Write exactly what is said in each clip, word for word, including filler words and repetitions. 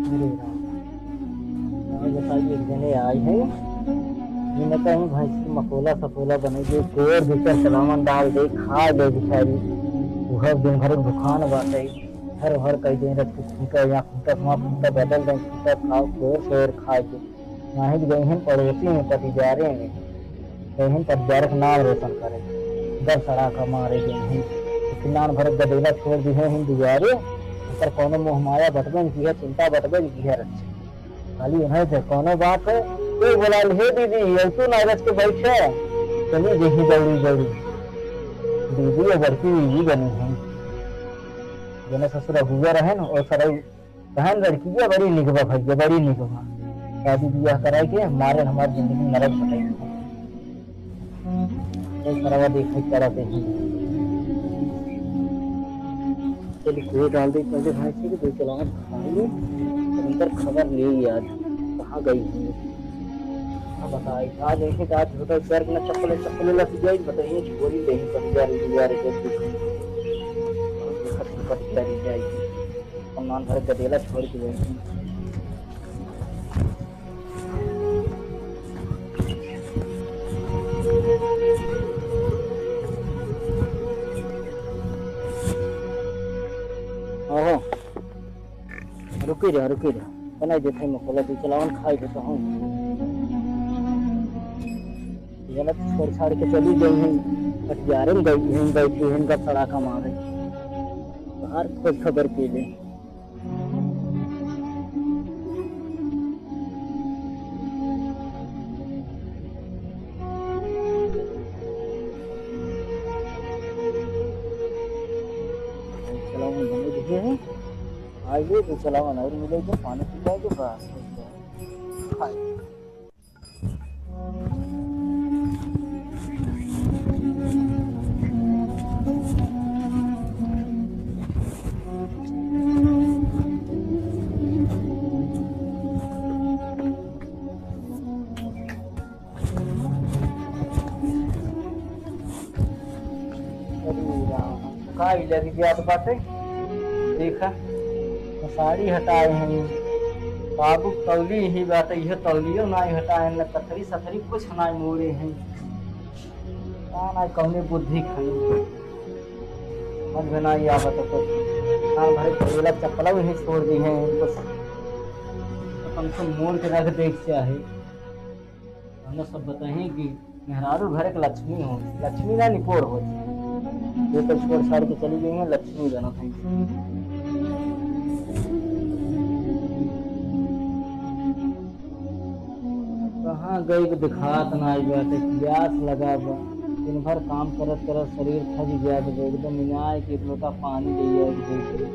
अरे राम। आज बताइए, एक जने आई है, इन्हें कहीं भैंस की मकोला सकोला बने दे, गोर भीतर सलामन डाल दे, खा ले बेचारी। वह दिन भर भुखान बाटे, हर हर कई दिन रख के खूंटा, यहाँ खूंटा, वहाँ खूंटा बदल दे, खूंटा खाओ, गोर गोर खा के। वहीं गई हैं पड़ोसी में, पतिजारे में, गई हैं पतिजारे के नाम रोशन करे, दर सड़ा का मारे गई हैं। लेकिन नान भर गदेला छोड़ दी है हिंदुआरे, ओकर कौनो मोह माया बटबे न की है, चिंता बटबे न की है रच्चे। खाली उन्हें से कौनो बात है, कोई बोला, "हे दीदी, अब तू ना रच के बैठे।" चली गई दौड़ी दौड़ी। दीदी और बड़की बीवी बनी है। जने ससुर अगुआ रहे न, और सरऊ कहन लड़किया बड़ी निक बा भैया, बड़ी निक बा। शादी बियाह कराई के मारे हमार जिंदगी नरक बनाई। ए सरवा देखे पड़ा देखी। चल गोड़ डाल दे पहले भाई से, दो चलावन खाई, अंदर खबर ले यार, कहाँ गई है? हाँ बताई, आज ऐसे का झूठा पैर के ना चप्पल, चप्पल लग जाए, बताइए, झोरी ले ही पड़ जा रही है यार, एक दूसरे। पड़ जा रही जाएगी। और नान भर गदेला छोड़ के बैठी। ओहो, रुकी रहा, रुकी रहा। बनाई देते हैं मकोला, तू चलावन खाई देता हूँ। ये ना छोड़ छाड़ के चली गई हैं, पटियारे में गई हैं, बैठी हैं, गप सड़ाका मारे। बाहर खोज खबर के ले। चलावन बने दिए हैं। आइए तो चलावन और मिले तो पानी पी जाए तो बस। खाए। अरे राम, का ई लगी जात बाटे? देखा, तो साड़ी हटाए हैं, बाबू तौली ही बाटे, यह तौलियो नाई हटाए, न कथरी सथरी कुछ नाई मोड़े हैं। का नाई कौने बुद्धि खाई, समझ में नाई आवत कुछ। साल भरे पहला चप्पल वहीं छोड़ दी हैं, इनको कम से कम मोड़ के रख दे के चाहे। हमने सब बताए कि मेहरारू घर के लक्ष्मी हो, लक्ष्मी ना निपोर हो। ये तो छोड़ छाड़ के चली गई हैं, लक्ष्मी बनत हैं। कहाँ गई वो दिखात ना आई बाटे, प्यास लगा बा। दिन भर काम करत करत शरीर थक गया बा, एकदम इनाय के एक लोटा पानी ले आए दे दे।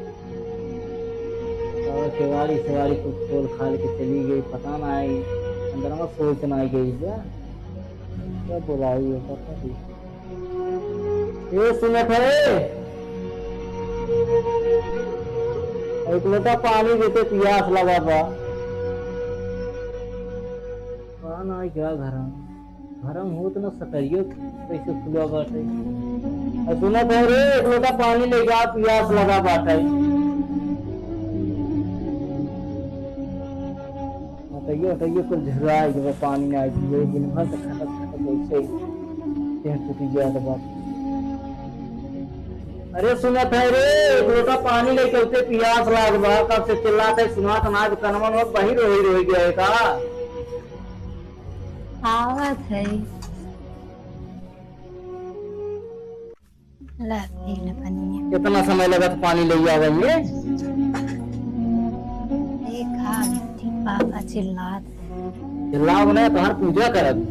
और केवाड़ी सेवाड़ी कुछ खोल खाल के चली गई, पता ना आई, अंदर में सोच ना आई गई बा। क्या बोलाई है, पता नहीं। ए, सुनत है? एक लोटा पानी देते, पियास लगा बा। कौन आई क्या घर में? घर में होत ना, सटरियो कैसे खुला बाटे। और सुनत है रे, एक लोटा पानी ले जा, पियास लगा बाटे। हटइयो, हटइयो, कुल झुराइ गए, पानी ना आई पिए, दिन भर से खटक खटक ऐसे ही देह टूटी जात बा। अरे सुनत है रे, एक लोटा पानी लेके उठे, पियास लाग बा, कब से चिल्लात है, सुनात ना, कनवा में बहिर होई रोई गया है का? आवत है। ला, पी ले पनिया। इतना समय लगत पानी ले आवे में? देखा, बिट्टी पापा चिल्लात हैं। चिल्लाओ ना, तोहार पूजा करब।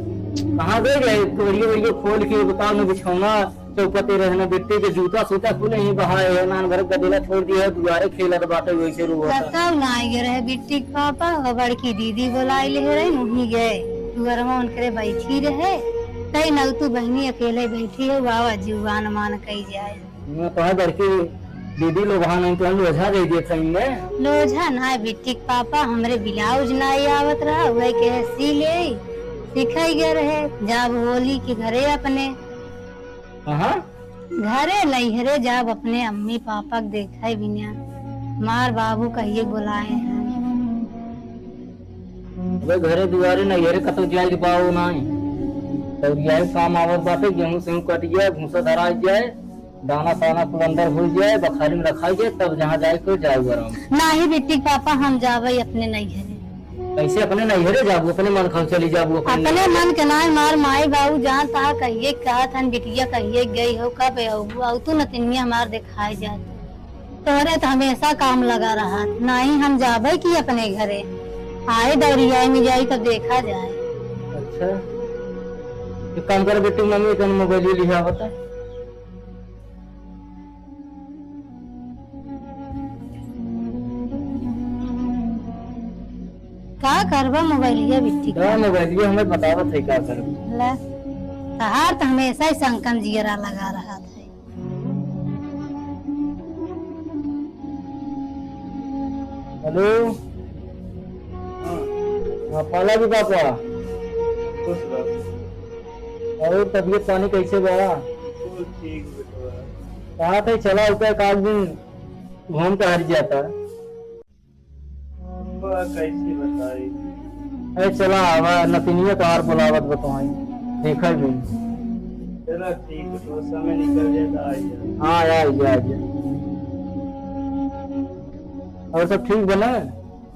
कहाँ गए रहे? तोरियो वोरियो खोल के बताओ ना, बिछौना चौपटे रहना, बिट्टी के जूता सूता कुल ही बहाए है, नान भर गदेला छोड़ दिया है, दुआरे खेलत बाटे वैसे रोवत। बताओ ना, आए रहे बिट्टी के पापा, और बड़की दीदी बोलाई ले रहे, वहीं गए। दुआरवा उनकरे बैठी रहे, तई नौतू बहनी अकेले बैठी है, बाबा जुबान मान कही जाए। मैं कहा घर के दीदी लोग वहाँ नहीं तो हम लोझा दे दिए थे इनने। लोझा ना बिट्टी के पापा, हमरे ब्लाउज ना आवत रहा, वही कहे सी ले, सिखाई गए रहे, जाब होली के घरे अपने। कहाँ? घरे नैहरे जाब अपने अम्मी पापा के देखे बिना। मार बाबू कहिए बुलाए हैं। अबे घरे दुआरे नैहरे कतौ जाए के पाओ नाई। तौरिया काम आवत बाटे, गेहूं सेहूं कट जाए, भूसा धरा जाए, दाना साना कुल अंदर हो जाए, बखारी में रखा जाए, तब जहाँ जाए के जाए आराम। नाही बिट्टी के पापा, हम जाबे अपने नैहरे। कैसे अपने नैहरे जाबू? अपने मन खाओ चली जाबू अपने अपने नैहरे। मन के नाई, मार माई बाबू जान तहा कहिए कहत हन बिटिया कहिए गई हो, कब अउबू? अउ तू नतिनिया हमार देखाए जात। तोहरे तो हमेशा काम लगा रहत, नाही हम जाबे की अपने घरे। आए दौरिया में जाई तब देखा जाए। अच्छा, एक काम कर बिट्टी, मम्मी कन मोबाइल लिहा बता। का करबा मोबाइलिया बिट्टी का? दा मोबाइलिया हमें बतावत है का करबा। ले, तहार तो हमेशा ही संकन जियरा लगा रहत है। हेलो। हाँ। हाँ, पाला जी पापा। खुश रह। और तबीयत पानी कैसे बा? बिल्कुल ठीक बेटवा। कहा था चला ऊपर एक आध दिन घूम के हट जाता। बा, कैसे बताई? अरे चला आवा, नतिनिया तोहार बुलावत बतवाई, देखा भी। चला ठीक है, तो समय निकल जाए तो आ जा। हाँ, आ जा, आ जा। और सब ठीक बना?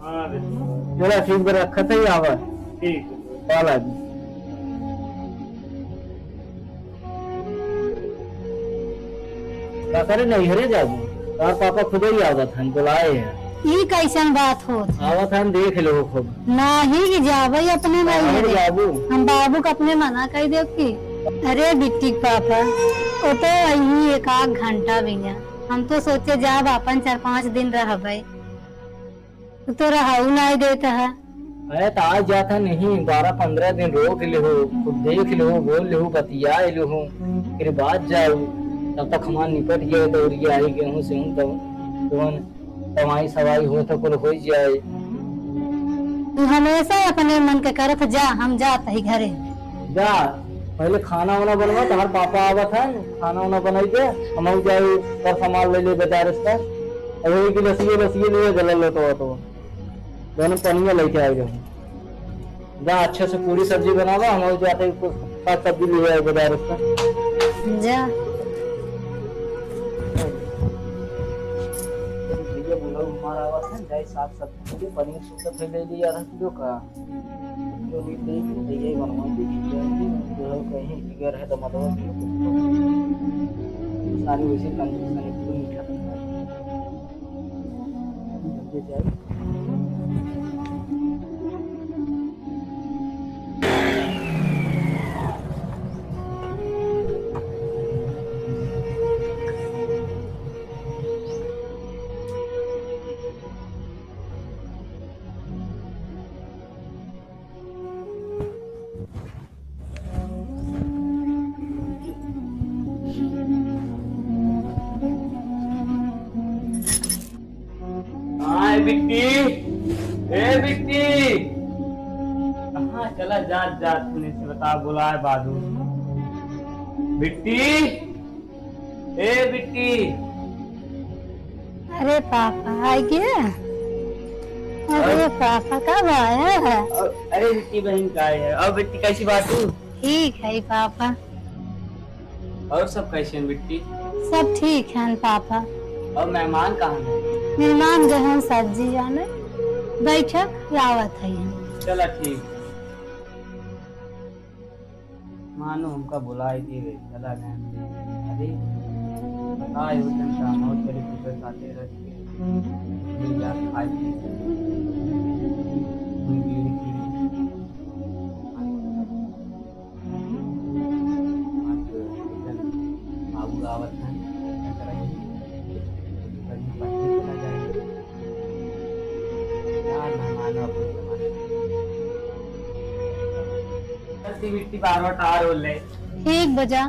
हाँ, बिल्कुल। चला ठीक बा, रखत है, आवा। ठीक है। पाला जी। का करे नैहरे जाबू? तोहार पापा खुदे ही आवत हन, बुलाए हैं। ई कैसन बात होत है? आवत हन, देख लो खूब। नाही कि जाबे अपने नैहरे। जाबू? हम बाबू के अपने मना कर देब की? अरे बिट्टी के पापा, वो तो यही एक आध घंटा भैया, हम तो सोचे जाब अपन चार पाँच दिन रहबे। तू तो रहऊ नाई देत है। अरे तो आ जात है नहीं, बारह पन्द्रह दिन रोक लेहू, खुद देख लेहू, बोल लेहू, बतिया लेहू, फिर बाद जाऊ। तब तक हमार निपट गया, दौरिया आई गेहूं सेहूं, तब तुमन कमाई सवाई हो तो कुल हो जाए। तू हमेशा अपने मन के करत जा, हम जात ही घरे। जा, पहले खाना वाना बनवा, तुम्हार पापा आवत है, खाना वाना बनाई दे, हम जाए पर सामान ले ले बाजार से। अरे एक गिलासिए, गिलासिए लिए गलल लोटवा तो। दोनों पनिया लेके आए रहो। जा, अच्छे से पूरी सब्जी बनावा, हम और जाते कुछ साग सब्जी ले आए बाजार से। जा। भैया बोला, हमारा आवाज है, जाए साग सब्जी ले, पनीर सूखा फिर ले लिया आधा किलो का। जो भी ले, भैया बनवा दे, जो है कहीं बिगड़ है तो मतलब सारी वैसे कंजूस है, एकदम मीठा मीठा। हाँ, ए बिट्टी, ए बिट्टी। कहाँ चला जात, जात तूने से बता, बुलाए बादू। बिट्टी, ए बिट्टी। अरे पापा, आ गया? अरे और? पापा, कब आया है? और, अरे बिट्टी बहन, का है? और बिट्टी, कैसी बात तू? ठीक है पापा। और सब कैसे हैं बिट्टी? सब ठीक हैं पापा। और मेहमान कहाँ हैं? मेहमान गए हैं सब्जी जाने। बैठक आवत है हम। चला ठीक। मानो हमका बुलाई दिए, चला गए। अरे, बताए हो तन का मौत करे, तुझे साथे रह के, मिल जा खाए पी। कोई बीड़ी पीड़ी। बाबू आवत हैं, क्या कराई? कहीं पत्नी चला जाए। यार, मेहमान अब चलती बिट्टी बार बार टार हो ले। ठीक बजा।